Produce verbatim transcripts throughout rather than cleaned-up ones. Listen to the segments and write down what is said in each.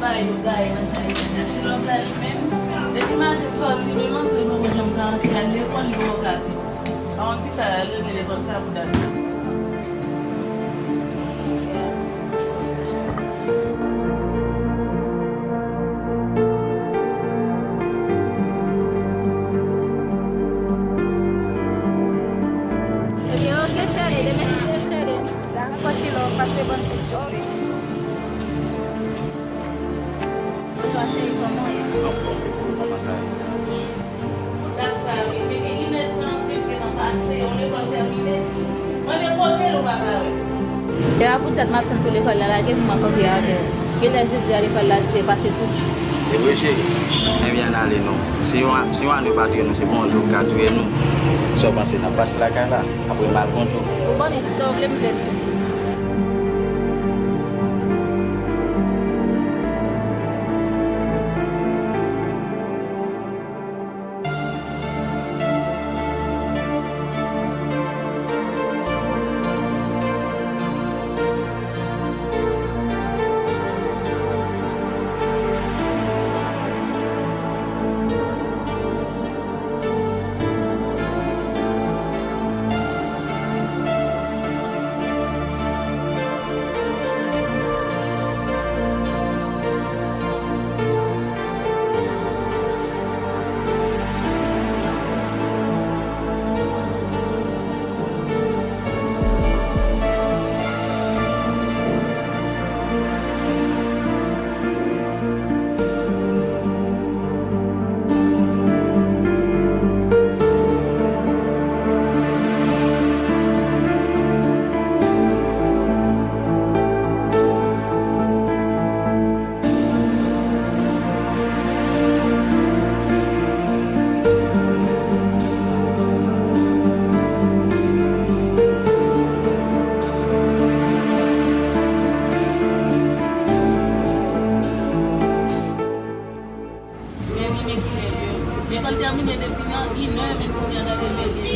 Bagay yo gaye nan kay la. Chilòv la li menm, depi maten l sòti, menm antre l poko janm ka antre, al lekòl li poko ka fè. Pa konn kisa l al regle lekòl sa pou dat sa. Ebyen, oke, cheri, demen si Dye vle. Dakò, Chilòv, pase bòn fèt, cheri. Bonswa, cheri, kòman w ye? Anfòm, kòman sa ye? Byen. Gad sa, wi, men gen inèdtan plis gen nan pase, yon lekòl tèmine. Mande kote l ou pa ka wè. Se la poutèt m ap tann pou lekòl la lage pou m rankontre avè w. Genlè jodi a lekòl la rive pase tou. E vre, cheri. Ebyen, ann ale non. Si yon, si yon ane w pa touye nou, se bon jou k ka touye nou. Sa w panse, n ap pase lakay la? Apre m al konn jou. Ou konnen tout sa w vle m fè tou. Men li, men kilè l ye. Lekòl tèmine depi nan inè, men kounye a gade lè l ye.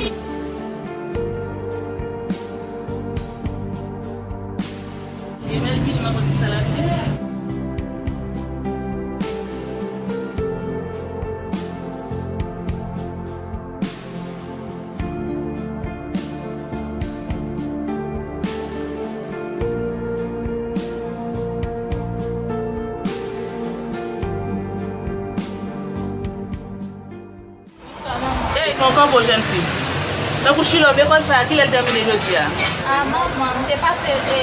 Li bèl vini, m ap di sa l ap di. Ey, non, kanpe w, jèn fi. Tankou Chilòv, lekòl sa a, kilè l tèmine jodi a? A, manman, m te pase, e,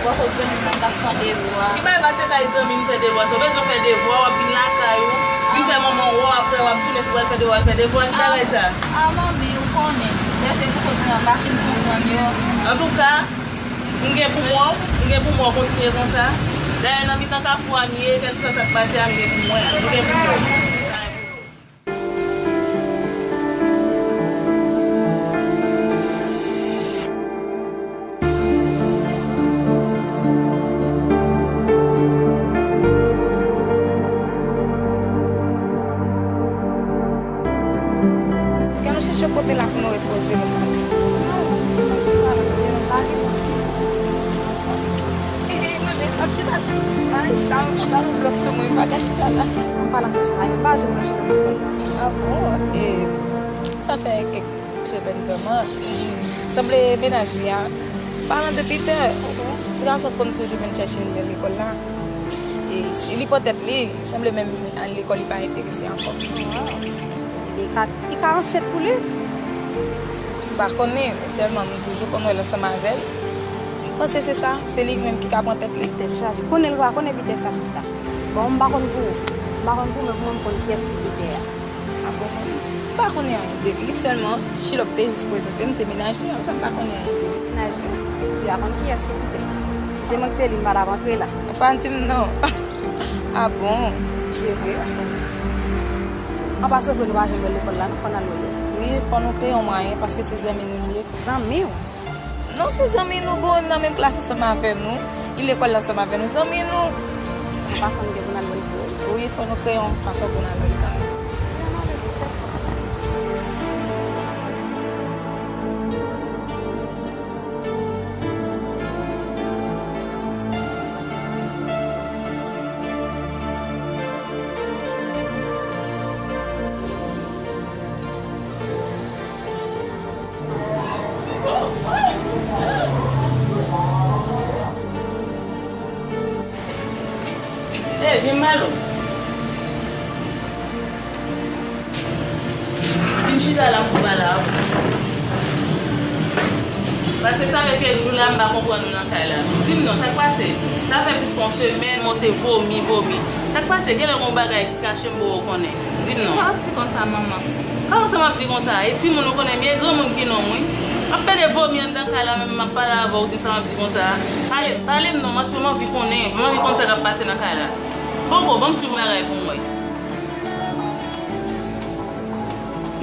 bò kot zanmi m nan, m t ap fè yon devwa. Ki bay pase kay zanmi m fè devwa? Sa w bezwen fè devwa, w ap vin lakay ou, vin fè manman w wè w, apre w ap tounen sou pral fè devwa, al fè devwa, ki bagay sa? A, manmi, ou konnen, lè se pou kote m pa fin konprann yo. Antouka, m gen pou m wè w, m gen pou m wè w kontinye konsa. Dayè, nan mitan kafou a m ye, kèlkeswa sa k pase a, m gen pou m wè l, m gen pou m wè w. Gen nou chèche kote la pou nou repoze nou pati. An palan sou sa, yo pa janm mache nan lekòl la. A bon? E sa fè kèk semèn vrèman. Sanble mennaj li a, palan de Peter, ti gason konn toujou vin chèche l nan lekòl la. E li pran tèt li, sanble menm lekòl li pa enterese ankò. Li ka, li ka ansent pou li. M pa konnen, men sèlman m toujou konn wè l ansanm avè l. M panse se sa, se li menm ki ka pran tèt li. Tèt chaje. Konnen l pa konnen Peter sa, sista. Bon, m pa konn pou ou. M pa konn pou ou, men pou mwen, m konn kiyès ki Peter a. A bon? M pa konnen anyen de li, sèlman Chilòv te jis prezante m, se mennaj li, sa m pa konnen anyen de li. Mennaj li? Li pa konn kiyès ki Peter. Si se mwen ki te li, m pa t ap antre la. Ou pa di m non. A bon? Se vre. An pasan, vre nou pa janm wè l lekòl la, non, fò n al wè l. Wi, fò nou kreye yon mwayen, paske se zanmi nou li ye. Zanmi w? Non, se zanmi nou, bon, nan menm klas ansanm avè nou. Li lekòl ansanm avè nou, zanmi nou. An pasan, nou gen pou n al wè l vre. Wi, fò nou kreye yon fason pou n al wè l kanmenm. Alo. Vin chita la pou pale avè w. Paske sa fè kèk jou la m pa konprann ou nan kay la. Di m non, sa k pase? Sa fè plis ke yon semèn, mwen se vomi, vomi. Sa k pase? Genlè gon bagay ki kache m pou ou konnen. Di m non. Sa w ap di konsa, manman? Kòman sa m ap di konsa? E timoun ou konnen m ye, granmoun ki nonm wi. M ap plede vomi anndan kay la, menm m ap pale avè w, ou di sa m ap di konsa. Pale m, pale m non, paske m anvi konnen, m anvi konn sa k ap pase nan kay la. Poko, ban m swiv bagay pou m wè.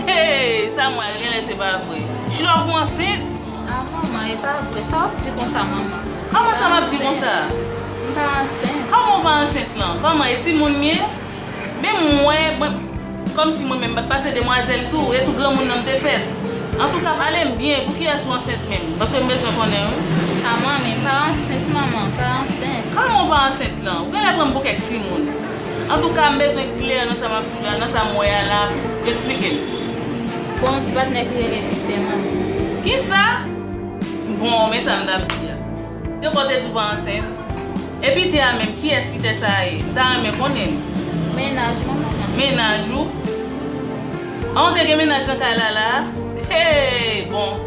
Hey, Samuel, genlè se pa vre. Chilòv ou ansent? Ah, manman, e pa vre. Sa w ap di konsa, manman? Kòman sa m ap di konsa? M pa ansent. Kòman w pa ansent lan? Kòman, e timoun m ye? Men mwen, mwen, kòmsi mwen menm m pa t pase demwazèl tou, e tou granmoun nan m te fèt. Antouka, pale m byen, pou kiyès ou ansent menm? Paske m bezwen konnen, wi. Ah, manmi, m pa ansent, manman, m pa ansent. Kòman w pa ansent lan? Ou genlè pran m pou kèk timoun. Antouka, m bezwen klè nan sa m ap di w la, nan sa m wè a la, eksplike m. Bon, di patnè ki rele Pita, manmi. Kisa? Bon, men sa m t ap di a. Depi w te di w pa ansent. E Pita a menm, kiyès Pita sa a ye? M ta renmen konnen l. Mennaj mwen, manman. Mennaj ou? An, w te gen mennaj nan kay la la? Hey, bon.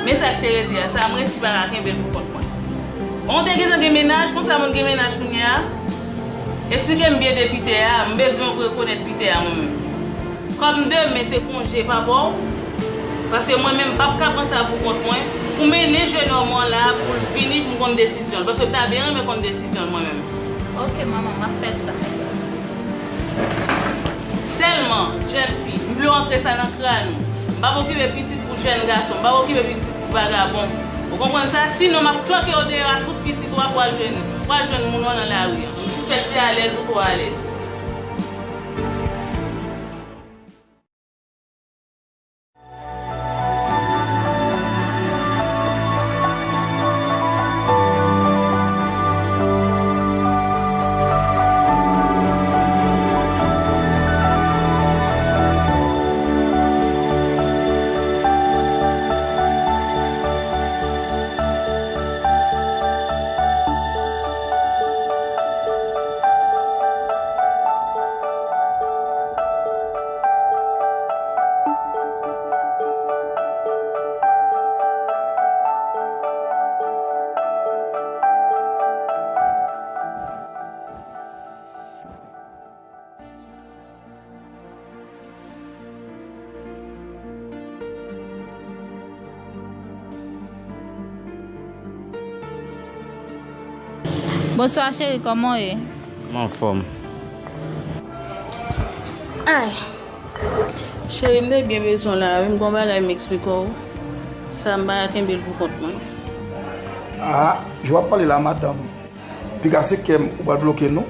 Men sa k te rete a, sa m resi pa ka kenbe l pou kont mwen. Bon, w te gentan gen mennaj, konsa moun gen mennaj kounye a? Eksplike m byen de Pita a, m bezwen rekonèt Pita a mwen menm. Kòm demen se konje papa w, paske mwen menm m p ap ka pran sa pou kont mwen, pou mennen jenòm lan la pou l vini pou m konn desizyon l, paske m ta byen renmen konn desizyon l mwen menm. Ok, manman, m ap fè sa. Sèlman, jèn fi, m vle w antre sa nan kràn ou. M p ap okipe pitit pou jèn gason, m p ap okipe pitit pou vagabon. Ou konprann sa? Sinon, m ap flanke w deyò a tout pitit ou a pou al jwenn, pou al jwenn moun ou an nan lari an. M sispèk se alèz ou twò alèz. Bonswa cheri, kòman w ye? M anfòm. Ay. Cheri, m te byen bezwen w la wi, m gon bagay m eksplike w. Sa m pa ka kenbe l pou kont mwen. Ah, jan w ap pale la, madanm. Piga se kè m ou pral bloke non,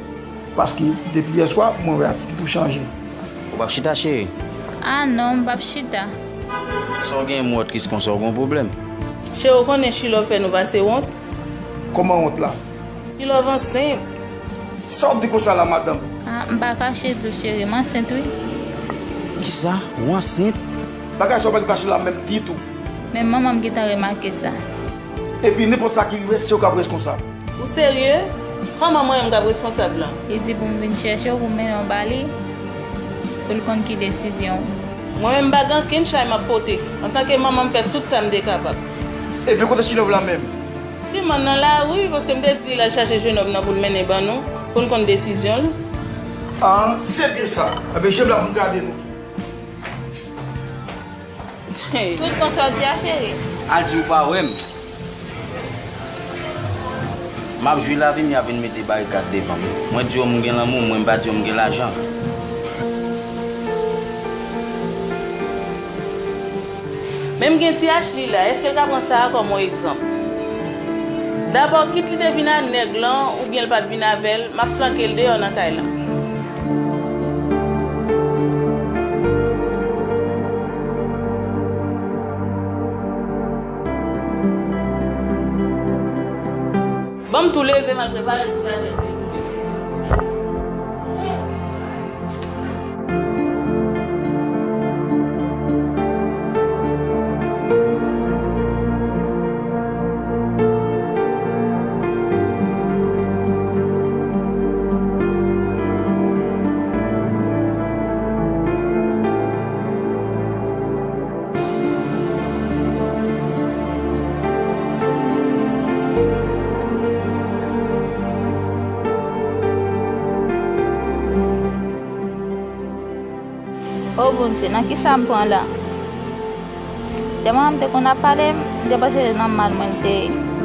paske depi yèswa mwen wè atitid ou chanje. Ou p ap chita cheri? Ah non, m p ap chita. Sa w gen mòtris konsa, w gon pwoblèm? Cheri, ou konnen Chilòv fè nou pase wont. Kòman wont la? Chilòv ansent. Sa w ap di konsa la, madanm? Ah, m pa kache di w cheri, m ansent wi. Kisa? Ou ansent? Bagay sa w pa gen plas la menm ditou. Men manman m gentan remake sa. Epi nenpòt sa ki rive, se ou k ap reskonsab. Ou serye? Kòman mwen menm k ap reskonsab lan? Li di pou m vin chèche w pou m mennen w ba li, pou l konn ki desizyon w. Mwen menm m pa gen ankenn chay m ap pote. Antanke manman m fè tout sa m te kapab. Epi kote Chilòv la menm? Siman nan lari, paske m te di l al chache jenòm nan pou l mennen ban nou, pou n konn desizyon l. Ah, se byen sa. Enben, je m la pou m gade nou. Tout bon sa w di a, cheri? Al di ou pa wè m. M ap jwi lavi m, y ap vin mete barikad devan m. Mwen di yo m gen lanmou, mwen m pa di yo m gen lajan. Men m gen ti Ashley la, èske l ka pran sa a kòm yon egzanp? Dabò, kit li te vin a nèg lan, oubyen l pa t vin avè l, m ap flanke l deyò nan kay lan. Ban m tou leve m al prepare ti bagay pou li. O Bondye, nan ki sa m pran la? Dèmwa m te konn ap pale, m te panse se nan mal mwen l te ye.